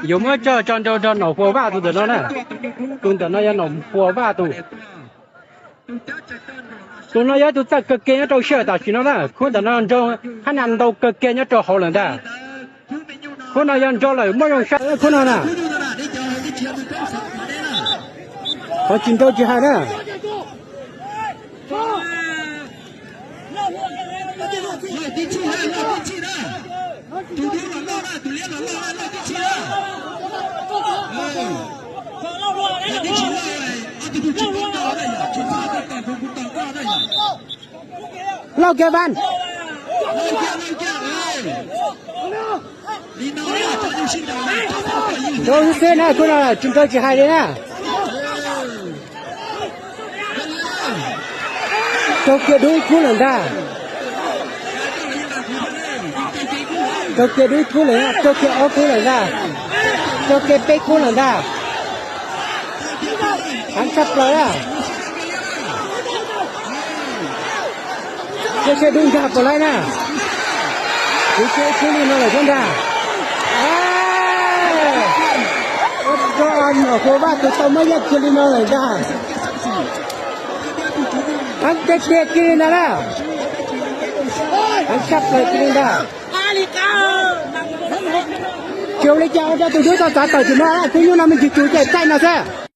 Yuav muab coj tso nrau rau Nom Huas Vaj tus ntawm no na. Tus ntawm no yog Nom Huas Vaj tus. Tus no yog ib tug txawj kawg kiag nyob rau sij hawm tam sim no na. Khub ntawm no nrau hab nas ntau kawg kiag nyob rau hauv lawm ntag. Khub no yog nrau lawm muaj zoo sab khub no na. Qhov tsis nrau tsis hais na. Lauj kiag Vaj. Nrau xwb xwb na, khub no tsis nrau tsis hais li na. Raug kiag dub ib khub lawm ntag. Raug kiag dub ib khub lawm, raug kiag ob khub lawm ntag. Raug kiag peb khub lawm ntag. Heev tshaj plaws na. Cia seb dub nkag puas laib na. Kuv cia ib khub li no lawm thiab ntag. Rau Nom Huas Vaj tus tau muab yeej kiag li no lawm ntag. Heev tiag tiag kiag li ntag na. Heev tshaj plaws kiag li ntag. Tsis ua li cas, ua rau tus dub tau txav tawm tim no, tus nyuj no me ntsis tsus ces txaij no xwb.